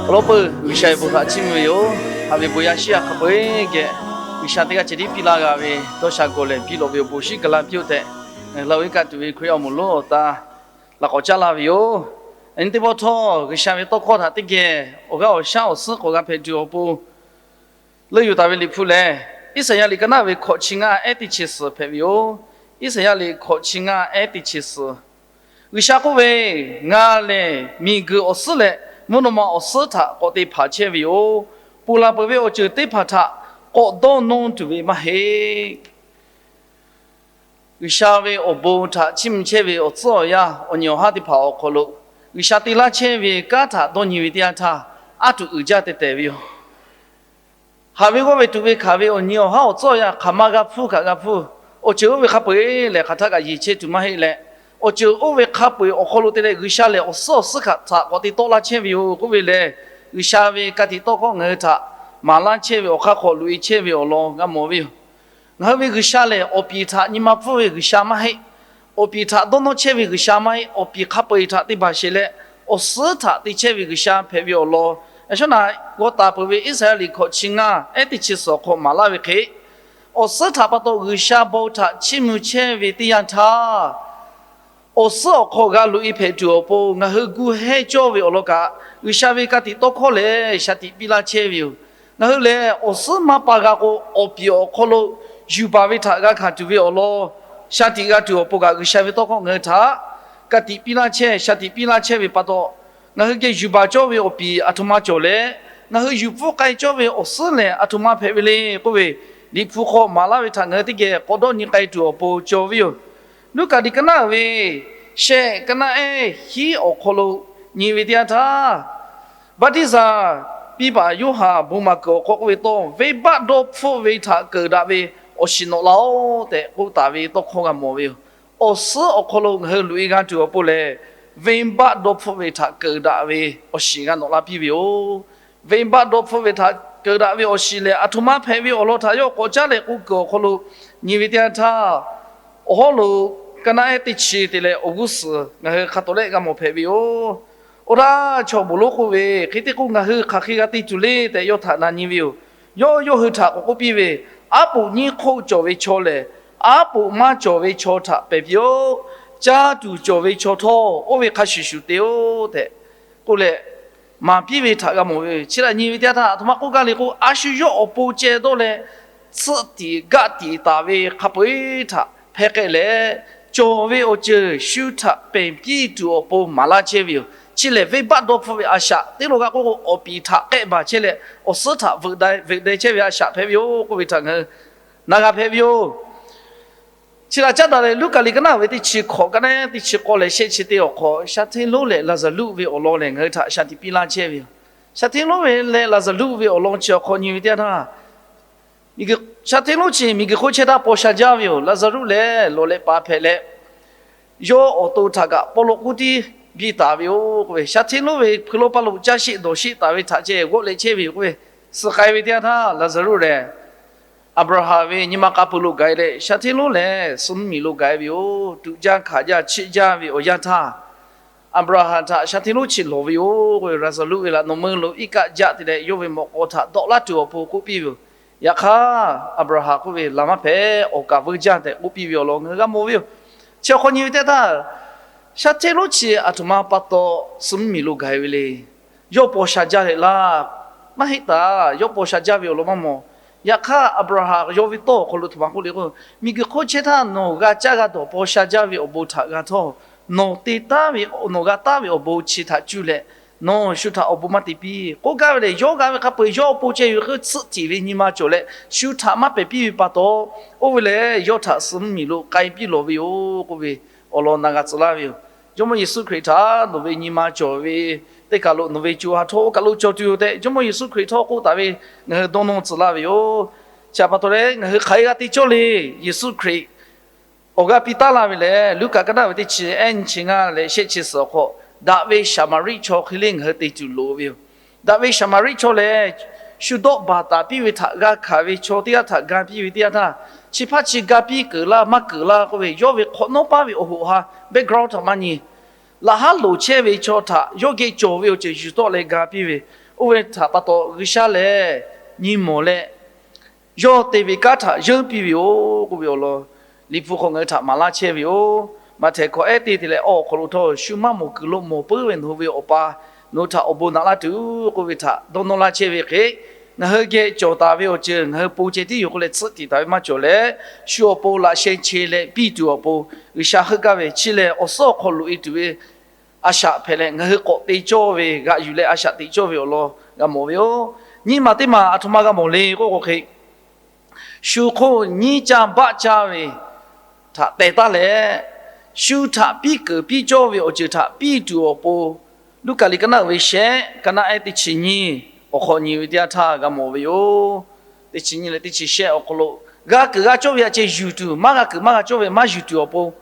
Awˬ lawn peuˬ, G'uiˬsha ve bon htaꞈ chiˇ mvuh ve yoˬ. Haꞈ ve bon yaˇ shiˉ yaˇ hk'a peu-eˬ geh, G'uiˬsha teˇ g'aˇ ceh tiˉ piˇ laˇ g'a ve dawˇ sha gawˬ lehˬ, biˇ lawꞈ ve awˬ bon shiˉ gaˬ la piˇ-oˆ tehꞈ, ngaˬ hui laˇ ve kaꞈ tuˬ ve Hkriꞈ awˬ moˍ lonˉ awˬ ta laꞈ k'awꞈ caˉ laˇ ve yoˬ. Nyi teˇ pawˆ htawˇ, G'uiˬsha ve tawˇ hkawˇ htaꞈ teˇ geh awˬ g'aˇ awˬ shaˉ awˬ suhˉ k'awꞈ g'a hpehꞈ tuˬ awˬ pon leuˆ yuˬ taˍ ve Liꞈ hpu lehˬ, Iˉsaˍyaˆ liꞈ ka naˆ ve hkawꞈ chi ngaˇ ehˉ teˇ chi suhˍ hpehꞈ ve yoˬ. Iˉsaˍyaˆ liꞈ hkawꞈ chi ngaˇ ehˉ teˇ chi suhˍ. G'uiˬsha k'oˆ ve, Ngaˬ lehˬ miˬguiˬ awˬ suhˉ leh mvuhˇ naw ma awˬ suhˉ htaꞈ k'awꞈ te hpanˍ chehˇ ve yoˬ. Ponˬ laˬ peuˬ ve awˬ ceuˬ teˇ hpaˍ htaꞈ k'awꞈ dawˇ nawˇ tuˬ ve maˇ heˆ. G'uiˬsha ve awˬ bon htaꞈ chiˇ mvuh chehˇ ve awˬ tcuhˉ awˬ yanˇ, awˬ nyi awˬ haˉ teˇ hpaˍ awˬ hk'aw lo G'uiˬsha te laˇ chehˇ ve kanˉ htaꞈ dawˇ nyi ve teˇ yanˇ htaˇ, aˉ tuˬ uiˍ jaˇ teh tehˍ ve yoˬ. Haꞈ ve g'awˇ ve tuꞈ ve hkanˍ ve awˬ nyi awˬ haˉ awˬ tcuhˉ awˬ yanˇ hk'aˬ ma g'a hpfuhˇ kaꞈ g'a hpfuhˇ. Awˬ ceuˬ oˇ ve hk'a peu-eˬ lehˬ, hk'aˬ htaˇ kaꞈ yeˬ chehˇ tuˬ maˇ heˆ leh, awˬ ceuˬ oˇ ve hk'a peu-eˬ awˬ hk'aw lo te leh G'uiˬsha lehˬ awˬ suhˉ awˬ suhˉ htaꞈ k'awꞈ te tawˆ laˇ chehˇ ve yoˬ k'oˆ ve lehˬ, G'uiˬsha ve ka tiꞈ tawˇ hkawˇ ngaˬ hui htaꞈ maˍ laˇ chehˇ ve awˬ hk'aˇ hk'aw loꞈ-e chehˇ ve awˬ lawn g'a mawˬ ve yoˬ. Ngaˬ hui ve G'uiˬsha lehˬ, awˬ piˍ htaꞈ nyi ma pfuhˇ ve G'uiˬsha maˇ heˆ. Awˬ piˍ htaꞈ dawˇ nawˇ chehˇ ve G'uiˬsha maˇ heˆ. Awˬ piˍ hk'a peu-eˬ htaꞈ te baˬ sheˍ leh, awˬ suhˉ htaꞈ te chehˇ ve G'uiˬsha hpehꞈ ve awˬ lawn, yaꞈ shawˉ naꞈ g'aw taˍ peuˬ ve Iˉsaˍyaˆ liꞈ hkawꞈ chi ngaˇ ehˉ teˇ chi suhˍ awˬ hk'aw maˍ laˇ ve hk'e, awˬ suhˉ htaꞈ pa taw G'uiˬsha bon htaꞈ chiˇ mvuh chehˇ ve teˇ yanˇ htaˇ, awˬ suhˉ awˬ hk'aw g'a loꞈ-e hpehꞈ tuˬ awˬ pon ngaˬ hui gu hehnˇ cawˇ ve awˬ lawn kaꞈ, G'uiˬsha ve ka tiꞈ tawˇ hkawˇ lehˬ shaˍ tiꞈ piˇ laˇ chehˇ ve yoˬ. Ngaˬ hui lehˬ, awˬ suhˉ maˇ pa g'a k'o, awˬ piˍ awˬ hk'aw lo yuˬ baˬ ve htaꞈ g'a hkanˍ tuˬ ve awˬ lawn, shaˍ tiꞈ g'a tuˬ awˬ pon kaꞈ, G'uiˬsha ve tawˇ hkawˇ ngaˬ hui htaꞈ ka tiꞈ piˇ laˇ chehˇ, shaˍ tiꞈ piˇ laˇ chehˇ ve pa taw, ngaˬ hui geh yuˬ baˬ cawˇ ve awˬ piˍ aˬ htoꞈ ma cawˬ leh, ngaˬ hui yuˬ pfuhˇ k'ai cawˇ ve awˬ suhˉ lehˬ aˬ htoꞈ ma hpehꞈ ve le k'oˆ ve, Liꞈ hpu hk'aw maˍ laˇ ve htaꞈ ngaˬ hui teˇ geh k'awꞈ dawˇ nyi k'ai tuˬ awˬ pon cawˬ ve yoˬ. Luˉkaꞈ liꞈ ka naˆ ve shehˆ ka naˆ ehˉ hiˉ awˬ hk'aw lo nyi ve teˇ yanˇ htaˇ, Baˆtiˆsaˬ piˇ paˍ Yoˇhanˬ bon maˍ kuiˬ awˬ hk'aw k'oˆ ve tawˇ, venˇbaˆ dawˇ hpfuhˆ ve htaꞈ keunˍ daꞈ ve awˬ shiˍ nawꞈ laˇ-oˆ tehꞈ k'oˆ taˍ ve tawˇ hkawˇ g'a mawˬ ve yoˬ. Awˬ suhˉ awˬ hk'aw lo ngaˬ hui loꞈ-e g'a tuˬ awˬ pon lehˬ, venˇbaˆ dawˇ hpfuhˆ ve htaꞈ keunˍ daꞈ ve awˬ shiˍ g'a nawꞈ la piˇ ve yoˬ. Venˇbaˆ dawˇ hpfuhˆ ve htaꞈ keunˍ daꞈ ve awˬ shiˍ lehˬ, aˬ htoꞈ ma hpehꞈ ve awˬ lawn htaꞈ yawˇ k'awꞈ caˉ leh k'oˆ kuiˬ awˬ hk'aw lo nyi ve teˇ yanˇ htaˇ, awˬ hawˉ lo ka naˆ ehˉ teˇ chi te leh awˬ g'uˇ suhˍ ngaˬ hui hk'a tawˍ lehˆ g'a mawˬ hpehꞈ ve yoˬ. Oˇ htaˇ, chaw bvuhˬ lonˉ k'oˆ ve, Hk'e te k'o, ngaˬ hui hk'aˬ hk'e g'a te tuˬ le tehꞈ yawˇ htaꞈ na nyi ve yoˬ. Yawˇ yawˇ hui htaꞈ k'awꞈ k'oˆ piˇ ve, Aˉ poꞈ nyiˇ hk'oˆ cawˬ ve chaw lehˬ, aˉ poꞈ maˇ cawˬ ve chaw htaꞈ pehˬ piˇ-oˆ. Caˇ tuˬ cawˬ ve chaw htawˇ, oˇ ve hk'a shuˍ shuˍ te-oˆ tehꞈ k'oˆ leh, maˍ piˇ ve htaꞈ g'a mawˬ ve. Chi htaꞈ nyi ve teˇ yanˇ htaˇ, aˬ htoꞈ ma k'oˆ gaˇ le k'o, a shu yawˇ awˬ pon ceh dawˇ leh, tsuhˆ tiꞈ gaˆ tiꞈ taˍ ve hk'a peu-eˬ htaꞈ hpehˇ k'ai leh, cawˬ ve awˬ ceuˬ shu htaꞈ pehˬ piˇ tuˬ awˬ pon maˍ laˇ chehˇ ve yoˬ. Chi lehˬ, venˇbaˆ dawˇ hpfuhˆ ve a shaꞈ teˇ lo g'a k'oˆ k'o, awˬ piˍ htaꞈ k'ehˆ baˬ chehˇ leh awˬ suhˉ htaꞈ veuꞈ deh chehˇ ve a shaꞈ hpehꞈ ve yoˬ k'oˆ ve htaꞈ ngaˬ hui na g'a hpehꞈ ve yoˬ. Chi htaꞈ caˉ daꞈ leh, Luˉkaꞈ liꞈ ka naˆ ve teˇ chi hkawꞈ ka naˆ teˇ chi k'awˇ leh shehˆ chi teˇ awˬ hk'aw, sha hteˇ lonˉ leh Laˍzaˍruˆ ve awˬ lawn lehˬ, ngaˬ hui htaꞈ shaˍ tiꞈ piˇ laˇ chehˇ ve yoˬ. Sha hteˇ lonˉ ve leh Laˍzaˍruˆ ve awˬ lawn chi awˬ hk'aw nyi ve teˇ yanˇ htaˇ, sha hteˇ lonˉ chi miˬguiˬ hk'oˆ chehˇ htaˇ paw sha jaˇ ve yoˬ. Laˍzaˍruˆ lehˬ, lawˬ leh paˍ hpehꞈ leh, yawˇ awˬ to htaꞈ kaꞈ pawˇ lawˆ k'uˉ tiˉ biˇ taˍ ve yoˬ k'oˆ ve, sha hteˇ lonˉ ve hkui lonˉ paˇ lo caˇ sheˆ dawˬ sheˆ taˍ ve htaꞈ ceh g'awˆ leh chehˇ ve yoˬ k'oˆ ve, suh k'ai ve teˇ yanˇ htaˇ, Laˍzaˍruˆ lehˬ Aˍbraˍhanˍ ve nyi ma k'a pui lo gaˬ-e leh, sha hteˇ lonˉ lehˬ suh mvuhˇmiˬ lo gaˬ-e ve yoˬ. Tuꞈ jaˇ hkanˍ jaˇ chiˆ jaˇ ve awˬ yanˇ htaˇ, Aˍbraˍhanˍ htaꞈ sha hteˇ lonˉ chi lawˬ ve yoˬ k'oˆ ve, Laˍzaˍruˆ ve laꞈ nawˬ meuˇ lo iˉ kaˆ jaˆ te leh, yawˇ ve mawꞈ k'aw htaꞈ dawꞈ laˇ tuˬ awˬ pon k'oˆ piˇ ve yoˬ. Yaꞈ hk'aˇ, Aˍbraˍhanˍ k'oˆ ve, Laˬ maˇ hpehꞈ, awˬ kaˍ veuˇ jaˇ tehꞈ k'oˆ piˇ ve awˬ lawn ngaˬ hui g'a mawˬ ve yoˬ. Chi awˬ hk'aw nyi ve teˇ htaˇ, sha hteˇ lonˉ chi aˬ htoꞈ ma pa taw suh mvuhˇmiˬ lo gaˬ-e ve le. Yawˇ paw sha jaˇ leh laˇ, maˇ heˆ taˍ, yawˇ paw sha jaˇ ve awˬ lawn maˇ mawˬ. Yaꞈ hk'aˇ, Aˍbraˍhanˍ yawˇ ve tawˇ awˬ hk'aw lo aˬ htoꞈ ma k'oˆ le k'o, miˬguiˬ hk'oˆ chehˇ htaˇ nawˬ g'a caˇ g'a dawˬ paw sha jaˇ ve awˬ bon htaꞈ g'a htawˇ, nawˬ te taˉ ve, nawˬ g'a taˉ ve awˬ bon chi htaꞈ cuˇ leh, nawˬ shu htaꞈ awˬ bon maˇ te piˇ k'oˆ gaˇ ve lehˬ, yawˇ g'a ve hk'a peu-eˬ yawˇ awˬ pon ceh ve hk'e tsuhˆ tiꞈ ve nyi ma cawˬ leh, shu htaꞈ maˇ pehˬ piˇ ve pa taw, oˇ ve lehˬ yawˇ htaꞈ suh mvuhˇmiˬ lo k'ai piˇ lawˬ ve yoˬ k'oˆ ve awˬ lawn na g'a tcuh laˇ ve yoˬ. Jawˇmawˇ Yeˍsuˆ Hkriꞈ htaꞈ nawˬ ve nyi ma cawˬ ve teˇ kaˬ lo nawˬ ve co ha htawˇ oˇ kaˬ lo cawˬ tuˬ yoˬ tehꞈ, Jawˇmawˇ Yeˍsuˆ Hkriꞈ htawˇ k'oˆ taˍ ve ngaˬ hui dawˇ nawˇ tcuh laˇ ve yoˬ. Chi htaꞈ pa taw leh, ngaˬ hui hk'aˬ hk'e g'a te cawˇ le. Yeˍsuˆ Hkriꞈ awˬ g'aˇ piˇ taˉ laˇ ve lehˬ, Luˉkaꞈ ka naˆ ve teˇ chi ehˉ nyi chi ngaˇ leh shehˆ chi suhˍ awˬ hk'aw, daꞈ ve Saˍmaˍriˆ chaw hk'e le ngaˬ hui te tuˬ loˍ ve yoˬ. Daꞈ ve Saˍmaˍriˆ chaw lehˬ, shu dawˆ baˬ taˍ piˇ ve htaꞈ g'a hkanˍ ve chaw teˇ g'aˇ htaꞈ ga piˇ ve teˇ yanˇ htaˇ, chi hpaˇ chi ga piˇ keunˍ laˇ maˇ keunˍ laˇ k'oˆ ve, yawˇ ve hk'awꞈ nawˉ paˉ ve awˬ hoꞈ ha background htaꞈ maˇ nyi. Laꞈ haˉ loˍ chehˇ ve chaw htaꞈ yawˇ geh cawˬ ve awˬ ceuˬ yuˬ tawˆ leh ga piˇ ve, Oˇ ve htaꞈ pa taw G'uiˬsha lehˬ nyi mawˬ leh, yawˇ te ve kanˉ htaꞈ yeunˇ piˇ ve yoˬ k'oˆ ve awˬ lawn, Liꞈ hpu hk'aw ngaˬ hui htaꞈ maˍ laˇ chehˇ ve yoˬ. Maꞈhtehˍ hkawꞈ ehˉ teˇ te leh awˬ hk'aw lo htawˇ, shu maˇ mawˬ kuiˬ lo mawˬ puiˉ ve nawˬ hui ve Awˬ pa, nawˬ hui htaꞈ awˬ bon naꞈ laˇ tuˬ k'oˆ ve htaꞈ dawˇ nawˇ laˇ chehˇ ve hk'e, ngaˬ hui geh cawˬ taˍ ve awˬ ceuˬ ngaˬ hui pon ceh tiˉ yoˬ k'oˆ leh tsuhˆ tiˍ taˍ ve maˇ cawˬ leh, shu awˬ pon laꞈ sheh che leh piˇ tuˬ awˬ pon G'uiˬsha heuˆ gaˇ ve, chi lehˬ awˬ suhˉ awˬ hk'aw loꞈ e tuˬ ve a shaꞈ hpehꞈ leh, ngaˬ hui k'awꞈ te cawˇ ve, g'aꞈ yuˬ leh a shaꞈ teꞈ cawˇ ve awˬ lawn g'a mawˬ ve yoˬ. Nyiˇ maˬ teˇ maˬ aˬ htoꞈ ma g'a mawˬ le k'oˆ k'o hk'e, shu hk'oˆ nyiˉ caˇ baˆ caˇ ve htaꞈ teh taˉ leh, shu htaꞈ piˇ keunˍ piˇ cawˇ ve awˬ ceuˬ htaꞈ piˇ tuˬ awˬ pon, Luˉkaꞈ liꞈ ka naˆ uiˍ ve shehˆ, ka naˆ ehˉ teˇ chi nyiˇ awˬ hk'awꞈ nyi ve teˇ yanˇ htaˇ g'a mawˬ ve yoˬ. Teˇ chi nyiˇ leh teˇ chi shehˆ awˬ hk'aw lo, g'a keunˍ g'a cawˇ ve a ceh yuˬ tuˬ, maˇ g'a keunˍ maˇ g'a cawˇ ve maˇ yuˬ tuˬ awˬ pon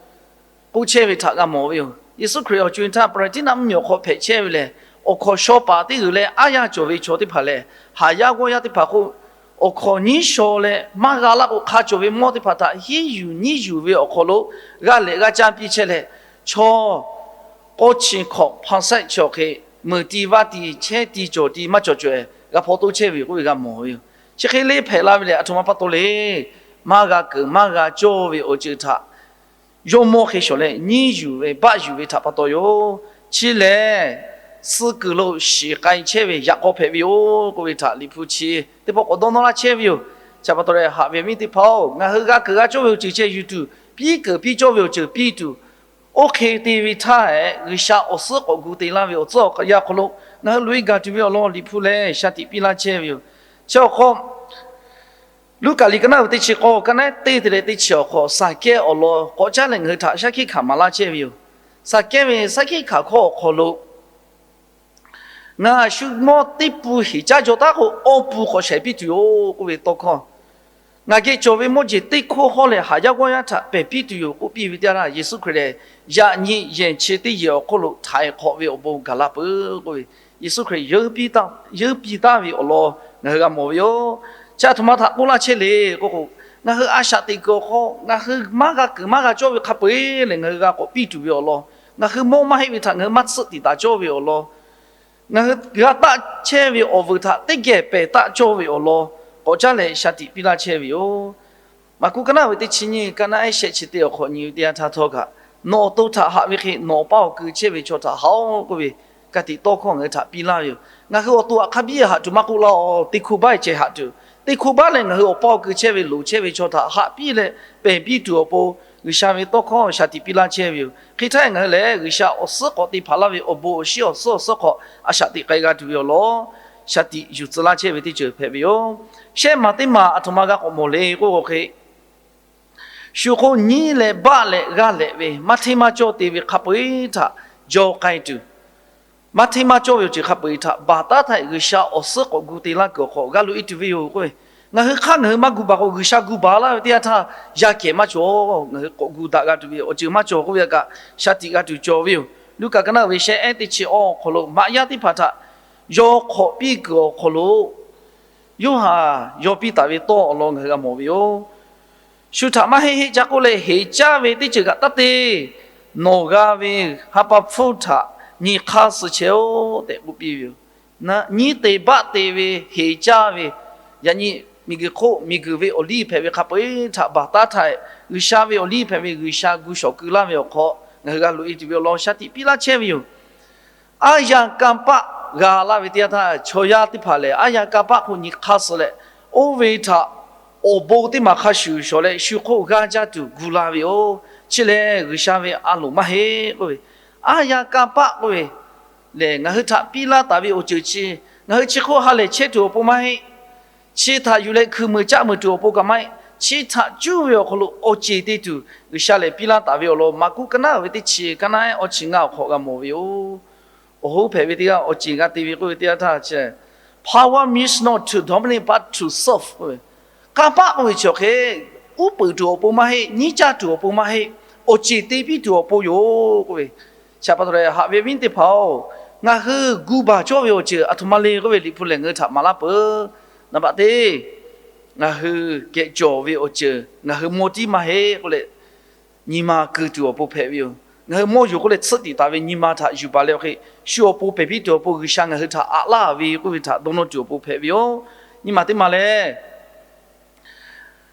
k'oˆ chehˇ ve htaꞈ g'a mawˬ ve yoˬ. Yeˍsuˆ Hkriꞈ awˬ co e htaˇ Paˍraˍtiˆnaˆ mvuhˇmiˬ awˬ hk'aw hpehꞈ chehˇ ve lehˬ, awˬ hkawnˍ shaw paˍ teˇ g'uiˬ leh aˉ yanˇ cawˬ ve chaw teˇ hpaˍ lehˬ, haˍ yaˇ g'awˇ yaˇ teˇ hpaˍ hk'oˆ awˬ hkawnˍ nyiˉ shaw leh maˇ g'a laˇ k'o, hk'a cawˬ ve mawˇ teˇ hpaˍ htaꞈ hiˉ yuˬ nyiˉ yuˬ ve awˬ hk'aw lo g'aˇ lehꞈ g'aˇ caˇ piˇ chehˇ leh, chaw k'awˇ chi hkawꞈ hpaw sehˆ chi awˬ hk'e, meuˍ ti vaˇ ti chehˇ ti cawˬ ti maˇ cawˬ cawˬ-e g'a hpaw toˇ chehˇ ve yoˬ k'oˆ ve g'a mawˬ ve yoˬ. Chi hk'e le hpehꞈ la ve lehˬ, aˬ htoꞈ ma pa taw le, maˇ g'a keunˍ maˇ g'a cawˇ ve awˬ ceuˬ htaꞈ yawˇ mawˇ hk'e shawˍ leh nyiˉ yuˬ ve baˆ yuˬ ve htaꞈ pa taw yoˬ. Chi lehˬ, suh kuiˬ lo shiˍ k'ai chehˇ ve yaꞈ k'aw hpehꞈ ve yoˬ k'oˆ ve htaꞈ Liꞈ hpu chi teˇ pawˆ k'awꞈ dawˇ nawˇ laˇ chehˇ ve yoˬ. Chi pa taw leh, haꞈ ve awˬ viˉ teˇ hpaˍ-oˬ, ngaˬ hui g'a keunˍ g'a cawˇ ve awˬ ceuˬ ceh yuˬ tuˬ, piˇ keunˍ piˇ cawˇ ve awˬ ceuˬ piˇ tuˬ, oˇ hk'e te ve htaˇ hehꞈ, G'uiˬsha awˬ suhˉ k'awꞈ gu te laˇ ve awˬ tcuhˉ awˬ yanˇ hk'aw lo ngaˬ hui loꞈ e gaˬ tuˬ ve awˬ lawn Liꞈ hpu lehˬ shaˍ tiꞈ piˇ laˇ chehˇ ve yoˬ. Chi awˬ hk'aw, Luˉkaꞈ liꞈ ka naˆ uiˍ teˇ chi k'awˇ, ka naˆ ehˉ teˇ te leh teˇ chi awˬ hk'aw, Saˍkehˇ awˬ lawn k'awꞈ caˉ leh ngaˬ hui htaꞈ shaˉ hkiˆ hkanˍ maˍ laˇ chehˇ ve yoˬ. Saˍkehˇ ve shaˉ hkiˆ hkanˍ hkawˇ awˬ hk'aw lo, ngaˬ shu mawˇ teˇ pun heˍ caˇ jaw taˉ k'o, awˇ pun k'awꞈ shaiˍ piˇ tuˬ yoˬ k'oˆ ve tawˇ hkawˇ, ngaˬ geh cawˬ ve mawˇ jeˬ teˇ hkoˇ hawˉ leh haˍ yaˇ g'awˇ yaˇ htaꞈ pehˬ piˇ tuˬ yoˬ k'oˆ piˇ ve teˇ yanˇ, Yeˍsuˆ Hkriꞈ lehˬ yaꞈ nyi yehˬ chi teˇ yehˬ awˬ hk'oˆ lo htaiˍ hk'awꞈ ve awˬ bon gaˬ la peuˬ k'oˆ ve, Yeˍsuˆ Hkriꞈ yeunˇ piˇ taˍ ve awˬ lawn ngaˬ hui g'a mawˬ ve yoˬ. Chi aˬ htoꞈ ma htaꞈ k'oˆ laˇ chehˇ le k'oˆ k'o, ngaˬ hui a shaꞈ teꞈ kuiˬ awˬ hk'aw ngaˬ hui maˇ g'a keunˍ maˇ g'a cawˇ ve hk'a peu-eˬ lehˬ, ngaˬ hui g'a k'awꞈ piˇ tuˬ ve awˬ lawn, ngaˬ hui mawˇ maˇ heˆ ve htaꞈ ngaˬ hui maˇ tsuhˆ tiˍ taˍ cawˇ ve awˬ lawn, ngaˬ hui g'a taˆ chehˇ ve awˬ vuiˬ htaꞈ teˇ geh pehˬ taˆ cawˇ ve awˬ lawn k'awꞈ caˉ leh shaˍ tiꞈ piˇ laˇ chehˇ ve yoˬ. Maˍkuˆ ka naˆ ve teˇ chi nyiˇ, ka naˆ ehˉ shehˆ chi teˇ awˬ hk'awꞈ nyi ve teˇ yanˇ htaˇ htawˇ kaꞈ, nawˬ awˬ to htaꞈ haꞈ ve hk'e nawˬ awˬ paˇ awˬ keu chehˇ ve chaw htaꞈ haꞈ-oˆ k'oˆ ve ka tiꞈ tawˇ hkawˇ ngaˬ hui htaꞈ piˇ laˇ ve yoˬ. Ngaˬ hui awˬ to htaꞈ hk'a biˇ haꞈ tuˬ maˇ k'oˆ laˇ-oˬ, teˇ hkoˇ baˆ ceh haꞈ tuˬ, teˇ hkoˇ baˆ lehˬ ngaˬ hui awˬ paˇ awˬ keu chehˇ ve loˍ chehˇ ve chaw htaꞈ haꞈ piˇ leh pehˬ piˇ tuˬ awˬ pon G'uiˬsha ve tawˇ hkawˇ shaˍ tiꞈ piˇ laˇ chehˇ ve yoˬ. Hk'e htaˇ ngaˬ hui lehˬ, G'uiˬsha awˬ suhˉ k'awꞈ te hpanˍ laˇ ve awˬ bon awˬ shinˉ awˬ suhˉ awˬ suhˉ hk'aw a shaꞈ teꞈ k'ai g'a tuˬ ve awˬ lawn shaˍ tiꞈ yuˬ tcuh laˇ chehˇ ve teˇ ceuˬ hpehꞈ ve yoˬ. Shehˆ maˬ teˇ maˬ aˬ htoꞈ ma g'a k'awꞈ mawˬ le k'oˆ k'o hk'e, shu hk'oˆ nyiˉ leh baˆ leh g'aˇ lehꞈ ve maˇ hteˇ maˇ cawˇ te ve hk'a peu-eˬ htaꞈ jaw k'ai tuˬ, maˇ hteˇ maˇ cawˇ ve awˬ ceuˬ hk'a peu-eˬ htaꞈ baˬ taˉ htaˇ G'uiˬsha awˬ suhˉ k'awꞈ gu te laˇ kuiˬ awˬ hk'aw g'a loꞈ e tuˬ ve yoˬ k'oˆ ve, ngaˬ hui hk'aˇ ngaˬ hui maˇ gu baˬ k'o, G'uiˬsha gu baˬ laˇ ve teˇ yanˇ htaˇ yaˇ kehˬ maˇ cawˬ. Ngaˬ hui k'awꞈ gu daꞈ g'a tuˬ ve awˬ ceuˬ maˇ cawˬ k'oˆ ve htaꞈ kaꞈ shaˍ tiꞈ g'a tuˬ cawˬ ve yoˬ. Luˉkaꞈ ka naˆ ve shehˆ ehˉ teˇ chi awˇ awˬ hk'aw lo maꞈ yaˇ teˇ hpaˍ htaꞈ yaw hk'awꞈ piˇ kuiˬ awˬ hk'aw lo Yoˇhanˬ yaw piˇ taˍ ve tawˇ awˬ lawn ngaˬ hui g'a mawˬ ve yoˬ. Shu htaꞈ maˇ heˆ heˆ ca k'oˆ leh heˍ caˇ ve teˇ ceuˬ kaꞈ taˇ te. Nawˬ g'a ve ha pa hpfuhˇ htaꞈ nyi hk'aˇ suh chehˇ-oˆ tehꞈ k'oˆ piˇ ve yoˬ. Nyiˉ te baˆ te ve heˍ caˇ ve, yaꞈ nyi miˬguiˬ hk'oˆ miˬguiˬ ve awˬ liˇ hpehꞈ ve hk'a peu-eˬ htaꞈ baˬ taˉ htaˇ, G'uiˬsha ve awˬ liˇ hpehꞈ ve G'uiˬsha gu shawˍ keu laˇ ve awˬ hk'aw ngaˬ hui g'a loꞈ e tuˬ ve awˬ lawn shaˍ tiꞈ piˇ laˇ chehˇ ve yoˬ. Aˉ yanˇ kanˇ paˆ g'a laˇ ve teˇ yanˇ htaˇ, chaw yaˇ teˇ hpaˍ lehˬ aˉ yanˇ kanˇ paˆ hk'oˆ nyi hk'aˇ suh leh, oˇ ve htaꞈ awˬ bon teˇ maˬ hk'a shuˍ shawˍ leh shu hk'oˆ g'aˇ jaˇ tuˬ gu la ve yoˬ. Chi lehˬ G'uiˬsha ve a loˍ maˇ heˆ k'oˆ ve, aˉ yanˇ kanˇ paˆ k'oˆ ve lehˬ ngaˬ hui htaꞈ piˇ laˇ taˍ ve awˬ ceuˬ chi, ngaˬ hui chi hk'oˆ ha lehˬ chehˇ tuˬ awˬ pon maˇ heˆ. Chi htaꞈ yuˬ leh hkui meuˍ caˆ meuˍ tuˬ awˬ pon kaꞈ maˇ heˆ. Chi htaꞈ cuˇ ve awˬ hk'aw lo awˬ ceˬ te tuˬ G'uiˬsha lehˬ piˇ laˇ taˍ ve awˬ lawn Maˍkuˆ ka naˆ ve teˇ chi, ka naˆ ehˉ awˇ chi ngaˇ awˬ hk'aw g'a mawˬ ve yoˬ. Awˬ hoˉ hpehꞈ ve teˇ g'aˇ awˬ ceˬ g'a te ve k'oˆ ve teˇ yanˇ htaˇ chi, power means not to dominate but to serve k'oˆ ve, kanˇ paˆ k'oˆ ve chi awˬ hk'e uˉ peunˍ tuˬ awˬ pon maˇ heˆ, nyiˉ caˇ tuˬ awˬ pon maˇ heˆ, awˬ ceˬ te piˇ tuˬ awˬ pon yoˬ k'oˆ ve. Chi pa taw leh haꞈ ve viˉ teˇ hpaˍ-oˬ, ngaˬ hui gu baˬ cawˇ ve awˬ ceuˬ aˬ htoꞈ ma le k'oˆ ve Liꞈ hpu lehˬ ngaˬ hui htaꞈ maˍ laˇ peuˬ. Naˍ baꞈ teˇ, ngaˬ hui geh cawˬ ve awˬ ceuˬ ngaˬ hui mawˇ tiˉ maˇ heˆ k'oˆ leh, nyi ma keu tuˬ awˬ pon hpehꞈ ve yoˬ. Ngaˬ hui mawˇ yuˬ k'oˆ leh tsuhˆ tiꞈ taˍ ve nyi ma htaꞈ yuˬ baˬ leh awˬ hk'e, shu awˬ pon pehˬ piˇ tuˬ awˬ pon G'uiˬsha ngaˬ hui htaꞈ aꞈ laˇ ve k'oˆ ve htaꞈ dawˇ nawˇ tuˬ awˬ pon hpehꞈ ve yoˬ. Nyi ma teˇ ma lehˬ,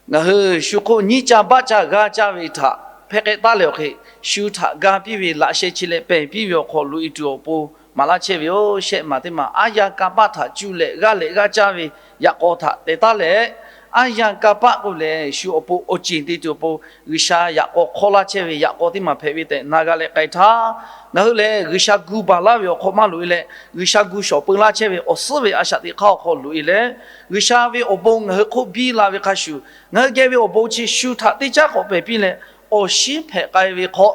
ngaˬ hui shu hk'oˆ nyiˇ caˇ baˆ caˇ g'a caˇ ve htaꞈ hpehˇ k'ehˆ taˉ leh awˬ hk'e, shu htaꞈ ga piˇ ve laꞈ sheh chi leh pehˬ piˇ ve awˬ hk'aw loꞈ e tuˬ awˬ pon maˍ laˇ chehˇ ve yoˬ. Shehˆ maˬ teˇ maˬ aˉ yanˇ kanˇ paˆ htaꞈ cuˇ leh g'aˇ leh g'aˇ caˇ ve yaꞈ k'aw htaꞈ teh taˉ leh, aˉ yanˇ kanˇ paˆ k'oˆ lehˬ, shu awˬ pon awˬ ceˬ te tuˬ awˬ pon G'uiˬsha yaꞈ k'aw hk'awˇ laˇ chehˇ ve yaꞈ k'aw teˇ maˬ hpehꞈ ve tehꞈ na g'a leh k'ai htaˇ, ngaˬ hui lehˬ G'uiˬsha gu baˬ laˇ ve awˬ hk'aw maˇ loꞈ e leh, G'uiˬsha gu shawˍ peu laˇ chehˇ ve awˬ suhˉ ve a shaꞈ teꞈ hk'aˇ awˬ hk'aw loꞈ e leh, G'uiˬsha ve awˬ bon ngaˬ hui hk'oˆ biˇ la ve hk'a shuˍ, ngaˬ hui geh ve awˬ bon chi shu htaꞈ teˇ caˉ k'awꞈ pehˬ piˇ leh, awˬ shinˉ hpehꞈ k'ai ve hk'aw,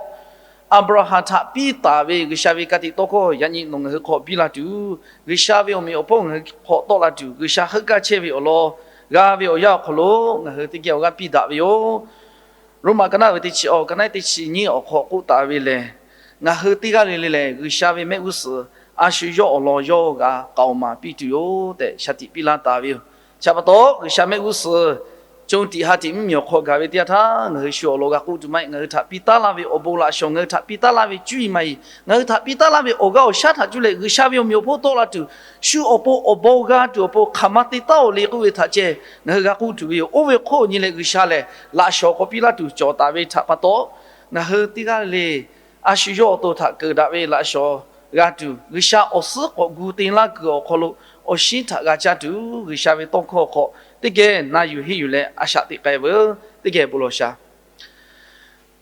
Aˍbraˍhanˍ htaꞈ piˇ taˍ ve G'uiˬsha ve ka tiꞈ tawˇ hkawˇ yaꞈ nyi nawˬ ngaˬ hui hk'aw biˇ la tuˬ, G'uiˬsha ve awˬ meꞈ awˬ hponˇ ngaˬ hui hk'aw tawˆ la tuˬ, G'uiˬsha heuˆ gaˇ chehˇ ve awˬ lawn g'a ve awˬ yanˇ awˬ hk'aw lo ngaˬ hui teˇ geh awˬ g'aˇ piˇ daꞈ ve yoˬ. Roˉmaꞈ ka naˆ ve teˇ chi awˬ, ka naˆ teˇ chi nyiˇ awˬ hk'aw k'oˆ taˍ ve lehˬ, ngaˬ hui teˇ g'aˇ le le lehˬ G'uiˬsha ve mehˆ g'uˇ suhˍ a shu yawˇ awˬ lawn yawˇ g'a k'aoˍ maˍ piˇ tuˬ yoˬ tehꞈ shaˍ tiꞈ piˇ laˇ taˍ ve yoˬ. Chi pa taw, G'uiˬsha mehˆ g'uˇ suhˍ co tiꞈ ha tiꞈ mvuhˇmiˬ awˬ hk'aw gaˬ ve teˇ yanˇ htaˇ, ngaˬ hui shu awˬ lawn g'a k'oˆ tuˬ maˇ heˆ. Ngaˬ hui htaꞈ piˇ taˉ laˇ ve awˬ bon laꞈ shawˍ, ngaˬ hui htaꞈ piˇ taˉ laˇ ve cuˇ yiˍ maˇ yiˍ, ngaˬ hui htaꞈ piˇ taˉ laˇ ve awˬ g'aˇ awˬ shaˉ htaꞈ cuˇ leh G'uiˬsha ve awˬ meꞈ awˬ hponˇ tawˆ la tuˬ, shu awˬ pon awˬ bon g'a tuˬ awˬ pon hk'aˬ ma te taˉ-oˬ le k'oˆ ve htaꞈ ceh ngaˬ hui g'a k'oˆ tuˬ ve yoˬ. Oˇ ve hk'oˆ nyi leh G'uiˬsha lehˬ laꞈ shawˍ k'awꞈ piˇ laˇ tuˬ cawˬ taˍ ve htaꞈ pa taw, ngaˬ hui teˇ g'aˇ le a shu yawˇ awˬ to htaꞈ keunˍ daꞈ ve laꞈ shawˍ g'a tuˬ, G'uiˬsha awˬ suhˉ k'awꞈ gu te laˇ kuiˬ awˬ hk'aw lo awˬ shinˉ htaꞈ g'a caˇ tuˬ, G'uiˬsha ve tawˇ hkawˇ hk'aw teˇ geh na yuˬ henˇ yuˬ leh a shaꞈ teꞈ k'ai veuˬ. Teˇ geh bon lawˬ sha.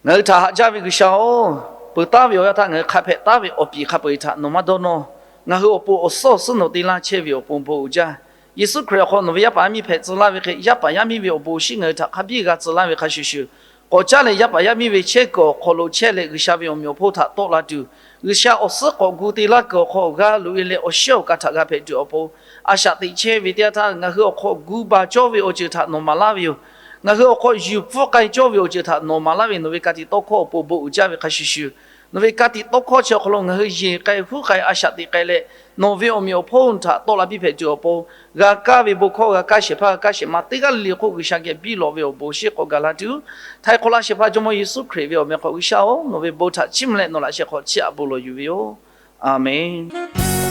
Ngaˬ hui htaꞈ haꞈ jaˇ ve G'uiˬsha-oˬ, peuˬ taˉ ve awˬ yanˇ htaˇ ngaˬ hui hk'a hpehꞈ taˉ ve awˬ piˍ hk'a peu-eˬ htaꞈ nawˬ maˇ dawˇ nawˇ. Ngaˬ hui awˬ pon awˬ suhˉ awˬ suhˉ nawˬ te laˇ chehˇ ve awˬ pon bon uiˍ jaˇ. Yeˍsuˆ Hkriꞈ awˬ hk'aw nawˬ ve yaˇ paˍ yaˇ miˇ hpehꞈ tcuh laˇ ve hk'e, yaˇ paˍ yaˇ miˇ ve awˬ bon awˬ shinˉ ngaˬ hui htaꞈ hk'a biˇ g'a tcuh laˇ ve hk'a shuˍ shuˍ, k'awꞈ caˉ leh yaˇ paˍ yaˇ miˇ ve chehˇ kuiˬ awˬ hk'aw lo chehˇ leh G'uiˬsha ve awˬ meꞈ awˬ hponˇ htaꞈ tawˆ la tuˬ, G'uiˬsha awˬ suhˉ k'awꞈ gu te laˇ kuiˬ awˬ hk'aw g'a loꞈ e leh awˬ shiˉ awˬ ka htaꞈ g'a hpehꞈ tuˬ awˬ pon a shaꞈ teꞈ chehˇ ve teˇ yanˇ htaˇ, ngaˬ hui awˬ hk'aw gu baˬ cawˇ ve awˬ ceuˬ htaꞈ nawˬ maˍ laˇ ve yoˬ. Ngaˬ hui awˬ hk'aw yuˬ pfuhˇ k'ai cawˇ ve awˬ ceuˬ htaꞈ nawˬ maˍ laˇ ve nawˬ ve ka tiꞈ tawˇ hkawˇ awˬ pon bon uiˍ jaˇ ve hk'a shuˍ shuˍ, nawˬ ve ka tiꞈ tawˇ hkawˇ chi awˬ hk'aw lo ngaˬ hui yeˬ k'ai huˉ k'ai a shaꞈ teꞈ k'ai leh, nawˬ ve awˬ meꞈ awˬ hponˇ htaꞈ tawˆ la piˇ hpehꞈ tuˬ awˬ pon, g'a kaˇ ve bon hkawˇ g'a kaˇ shehˍ hpaˇ g'a kaˇ shehˍ ma teˇ g'aˇ le le hk'oˆ G'uiˬsha geh biˇ lawꞈ ve awˬ bon awˬ shinˉ k'awꞈ gaˬ la tuˬ, htaiˍ hk'awꞈ laˇ shehˍ hpaˇ Jawˇmawˇ Yeˍsuˆ Hkriꞈ ve awˬ meh hk'aw G'uiˬsha-oˬ, nawˬ ve bon htaꞈ chiˇ mvuh leh nawˬ laꞈ sheh hk'aw chiˇ aꞈ bon lawˬ yuˬ ve yoˬ. Aˬmenˍ.